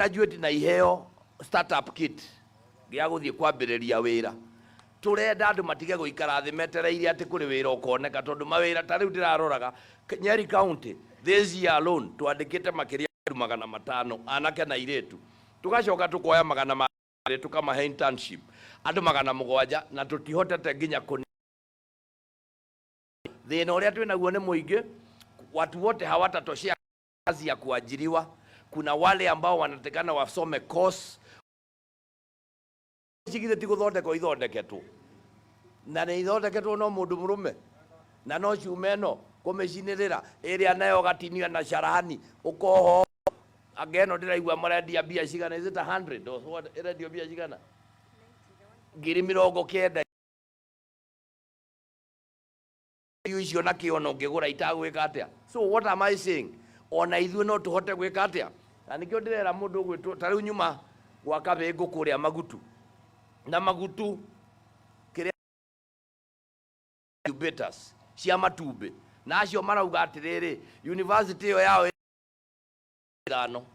Graduate na iheo startup kit gĩa gũthiĩ kwambĩrĩria wĩra. Tũrenda andũ matige gũikara thĩ metereire atĩ kũrĩ wĩra ũkoneka, tondũ mawĩra ta rĩu ndĩraroraga Nyeri County this year alone twandĩkĩte makĩria andũ 500 anake na airĩtu, tũgacoka tũkoya 200 tũkamahe internship andũ 700, na tũtihotete nginya kũni thĩna ũrĩa twĩnaguo nĩ mũingĩ. Watu wote hawatatoshea kazi ya kuajiriwa. Kuna wale ambao wanatakana wasome course cigithĩ ti gũthondekwo ithondeketwo na nĩ ithondeketwo no mũndũ mũrũme na no ciume ĩno kũmĩcinĩrĩra ĩrĩa nayo ũgatinia na carahani ũkoho anga ĩno ndĩraigua marendia mbia cigana, is it 100 or what? Ĩrendio mbia cigana? 90,000. Irio icio na kĩono ũngĩgũra itagwĩka atĩa? So what am I saying? Ona ithuĩ no tũhote gwĩka atĩa? Na nĩkĩo ndĩrera mũndũ ũgwĩtwo ta rĩu nyuma gwa Kabĩngũ kũrĩa Magutu na Magutu kĩrĩa incubators cia matumbĩ, na acio marauga atĩrĩrĩ, university ĩyo yao ithano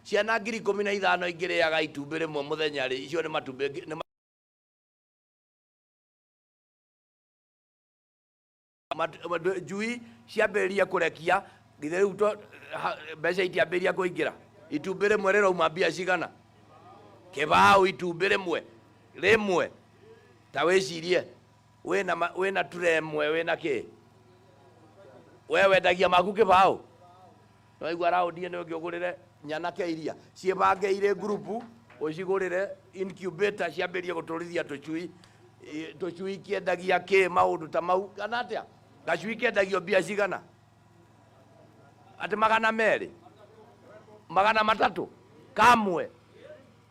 ciana 15,000 ingĩrĩaga itumbĩ rĩmwe mũthenya rĩ, icio nĩ matumbĩ nĩ njui ciambĩrĩria kũrekia githĩ rĩu mbeca itiambĩrĩria kũingĩra. Itumbĩ rĩmwe rĩrauma mbia cigana? Kĩbaũ itumbĩ rĩmwe rĩmwe. Ta wĩcirie wĩna ture ĩmwe wĩna kĩ, we wendagia maku kĩbaũ, no igua raundi ĩno ĩngĩ ũgũrĩre nyanake iria ciĩbange irĩ ngurubu, ũcigũrĩre incubator ciambĩrĩrie gũtũrithia tũcui. Tũcui kĩendagia kĩ maũndũ ta mau kana atĩa? Gacui kĩendagio mbia cigana? Atĩ 200, 300 kamwe.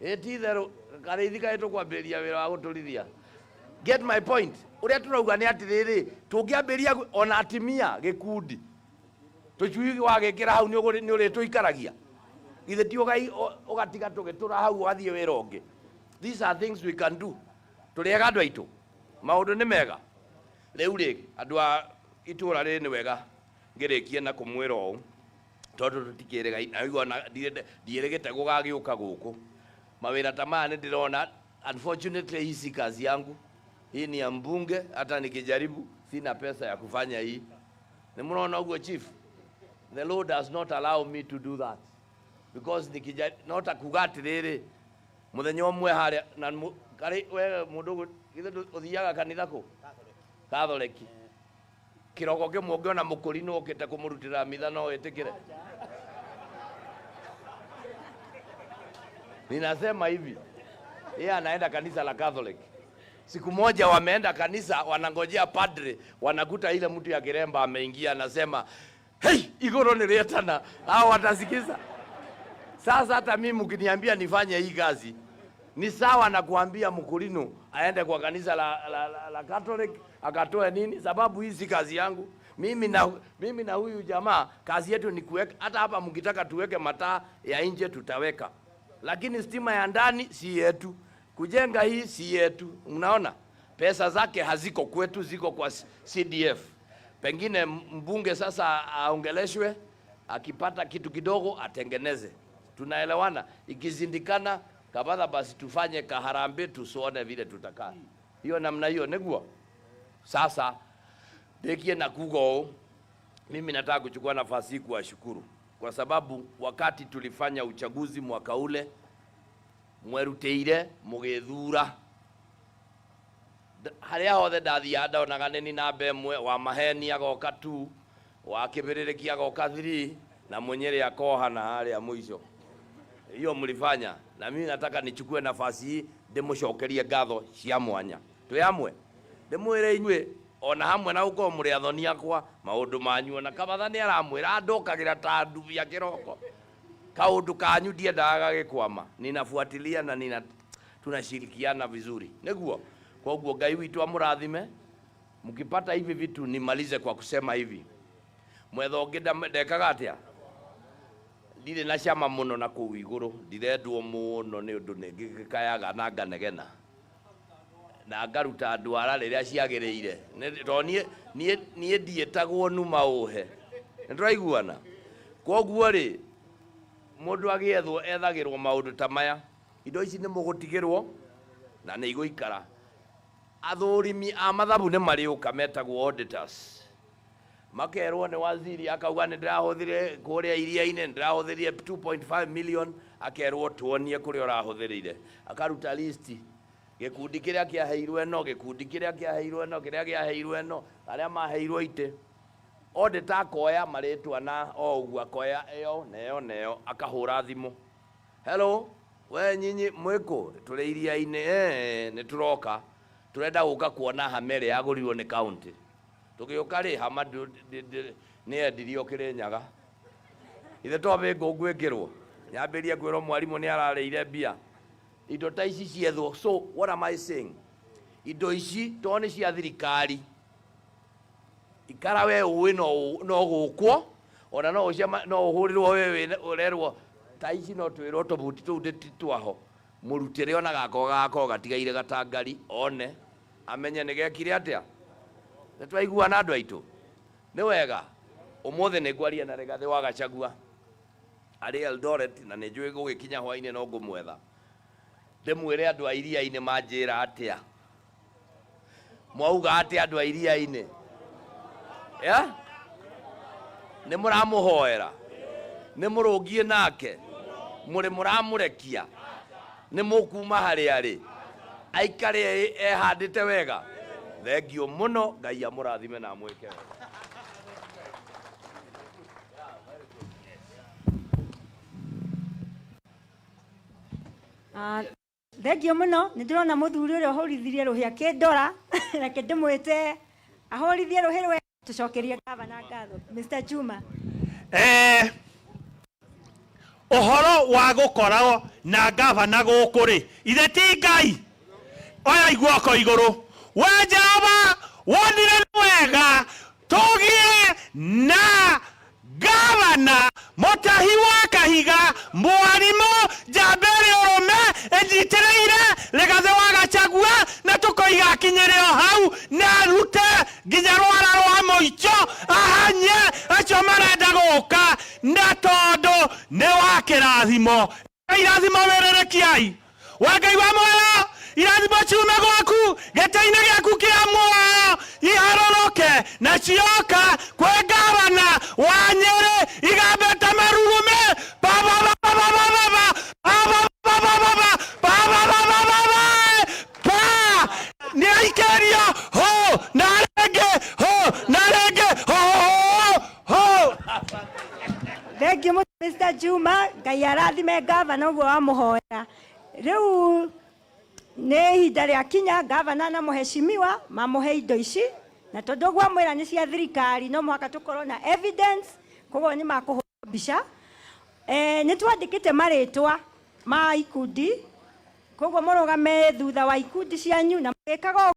Ĩ ti itherũ karĩithi kaĩ tũkwambĩrĩria wĩra wa gũtũrithia. Get my point? Ũrĩa tũrauga nĩ atĩrĩrĩ, tũngĩambĩrĩria ona atimia gĩkundi tũcui wagĩkĩra hau nĩ ũrĩtũikaragia, githĩ ti ũgatiga tũgĩtũra hau ũgathiĩ wĩra ũngĩ? These are things we can do. Tũrĩ ega andũ aitũ, maũndũ nĩ mega. Rĩu rĩ, andũ a itũra rĩrĩ, nĩ wega ngĩrĩkie na kũmwĩra ũũ, tondũ tũtikĩrĩga na igua na ndiĩrĩgĩte gũgagĩũka gũkũ mawĩra ta maya. Nĩ ndĩrona unfortunately hii si kazi yangu, hii ni ya mbunge. Hata nikijaribu sina pesa ya kufanya hii. Nĩ mũrona ũguo, chief? The law does not allow me to do that because nikija no ta kuga atĩrĩrĩ, mũthenya ũmwe harĩa na karĩ we mũndũ githĩ ũthiaga kanitha kũ Katholeki kĩroko kĩmwe ũngĩona mũkũri nĩ ũkĩte kũmũrutĩra mitha no wĩtĩkĩre? Ninasema hivi, yeye anaenda kanisa la Catholic. Siku moja wameenda kanisa, wanangojea padre, wanakuta ile mtu ya kiremba ameingia, anasema, "Hey, igoro nilietana." Hao watasikiza. Sasa hata mimi mkiniambia nifanye hii kazi, ni sawa na kuambia mkulinu aende kwa kanisa la Catholic akatoe nini, sababu hii si kazi yangu. Mimi na huyu jamaa kazi yetu ni kuweka, hata hapa mkitaka tuweke mataa ya nje tutaweka, lakini stima ya ndani si yetu, kujenga hii si yetu. Mnaona pesa zake haziko kwetu, ziko kwa CDF. Pengine mbunge sasa aongeleshwe, akipata kitu kidogo atengeneze. Tunaelewana? Ikizindikana kabadha, basi tufanye kaharambee, tusione vile tutakaa hiyo namna hiyo niguo. Sasa ndikie na kuga ũũ, mimi nataka kuchukua nafasi hii kuwashukuru kwa sababu wakati tulifanya uchaguzi mwaka ule mwerutĩire mũgĩthura. Harĩa hothe ndathiaga ndonaga nĩ namba ĩmwe, wa maheni agoka 2, wa kĩbĩrĩrĩki agoka 3, na Mũnyĩrĩ akoha na harĩa mũico. Hiyo mlifanya, na mimi nataka nichukue nafasi hii ndĩmũcokerie ngatho cia mwanya. Twĩ hamwe, ndĩmwĩre inyuĩ ona hamwe na gũkorwo mũrĩ athoni akwa, maũndũ manyu ona kabatha nĩ aramwĩra andũkagĩra ta ndubia kĩroko, kaũndũ kanyu ndiendaga gagĩkwama, ninafuatilia na nina tunashirikiana vizuri nĩguo. Koguo Ngai witũ amũrathime mkipata hivi vitu. Nimalize kwa kusema hivi, mwetha ũngĩ ndekaga atĩa? Ndirĩ na cama mũno na kũu igũrũ, ndirendwo mũno nĩ ũndũ nĩ ngĩkayaga na nganegena na ngaruta ndwara rĩrĩa ciagĩrĩire. Tondũ niĩ ndiĩtagwo numa ũhe, nĩ tũraiguana? Koguo rĩ, Mũndũ agĩethwo ethagĩrwo maũndũ ta maya. Indo ici nĩ mũgũtigĩrwo na nĩ igũikara. Athũrimi a mathabu nĩ marĩũka, metagwo auditors, makerwo nĩ waziri akauga nĩ ndĩrahũthire kũrĩa iria-inĩ, nĩ ndĩrahũthĩrire 2.5 million. Akerwo, "Tuonie kũrĩa ũrahũthĩrĩire." Akaruta list, gĩkundi kĩrĩa kĩaheirwo ĩno, gĩkundi kĩrĩa kĩaheirwo ĩno, kĩrĩa kĩaheirwo ĩno, arĩa maheirwo itĩ. Auditor akoya marĩtwa na o ũguo akoya ĩyo na ĩyo na ĩyo, akahũra thimũ, "Hello, we nyinyi mwĩkũ?" "Tũrĩ iria-inĩ." "Nĩ tũroka, tũrenda gũka kuona hama ĩrĩa yagũrirwo nĩ county." Tũgĩũka rĩ, hama nĩ yendirio Kĩrĩnyaga. Ithe to bĩngũ ngwĩkĩrwo nyambĩrie kwĩrwo mwarimũ nĩ ararĩire mbia. Indo ta ici ciethwo. So what am I saying? Indo ici to nĩ cia thirikari, ikara we ũĩ no gũkwo ona no ũcema no ũhũrĩrwo we wĩna ũrerwo ta ici, no twĩrwo tũbuti tũu ndĩ twaho, mũrutĩre ona gako gako gatigaire gatangari one amenye nĩ gekire atĩa. Nĩ twaiguana, andũ aitũ? Nĩ wega. Ũmũthĩ nĩ ngwaria na Rigathĩ wa Gachagua arĩ Eldoret, na nĩ njũĩ gũgĩkinya hwainĩ no ngũmwetha ndĩmwĩre andũ a iria-inĩ manjĩra atĩa. Mwauga atĩa, andũ a iria-inĩ? Ya nĩ mũramũhoera, nĩ mũrũngiĩ nake, mũrĩ mũramũrekia, nĩ mũkuma harĩa arĩ aikare ehandĩte wega. Thengiũ mũno, Ngai amũrathime na amwĩke wega. Ah, thengiũ mũno. Nĩ ndĩrona mũthuri ũrĩa ũhũrithirie rũhĩ akĩndora. Reke ndĩmwĩte ahũrithie rũhĩ rwe, tũcokerie gavana ngatho. Mr. Juma. Ũhoro wa gũkorwo na gavana gũkũ rĩ, ithe ti Ngai oya iguoko igũrũ. We Jehova, wonire nĩ wega tũgĩe na gavana mũtahi wa kahiga, mwarimũ njamba ĩrĩ ũrũme ĩnyitĩrĩire Rigathĩ wa Gachagua, na tũkoiga akinyĩre o hau na arute nginya rwara rwa mũico, ahanye acio marenda gũka, na tondũ nĩ wa kĩrathimo. Irathimo wĩrĩrĩkiai wa Ngai wa muoyo, irathimo ciume gwaku gĩtĩ-inĩ gĩaku kĩa muoyo, iharũrũke na cioka kwĩ gavana wa Nyĩrĩ, igambe ta marurumĩ pa pa pa pa pa pa pa pa pa pa pa pa pa pa pa pa pa pa pa. Nĩ aikĩrio hũ na rĩngĩ, hũ na rĩngĩ, hũ hũ hũ. Thengiũ mũno, Mr. Juma. Ngai arathime gavana ũguo wamũhoera. Rĩu nĩ ihinda rĩa kinya gavana na mũheshimiwa mamũhe indo ici, na tondũ ũguo amwĩra nĩ cia thirikari, no mũhaka tũkorwo na evidence, koguo nĩ makũhũra mbica. Nĩ twandĩkĩte marĩtwa ma ikundi, koguo mũrũgame thutha wa ikundi cianyu na mũgĩkaga ũguo.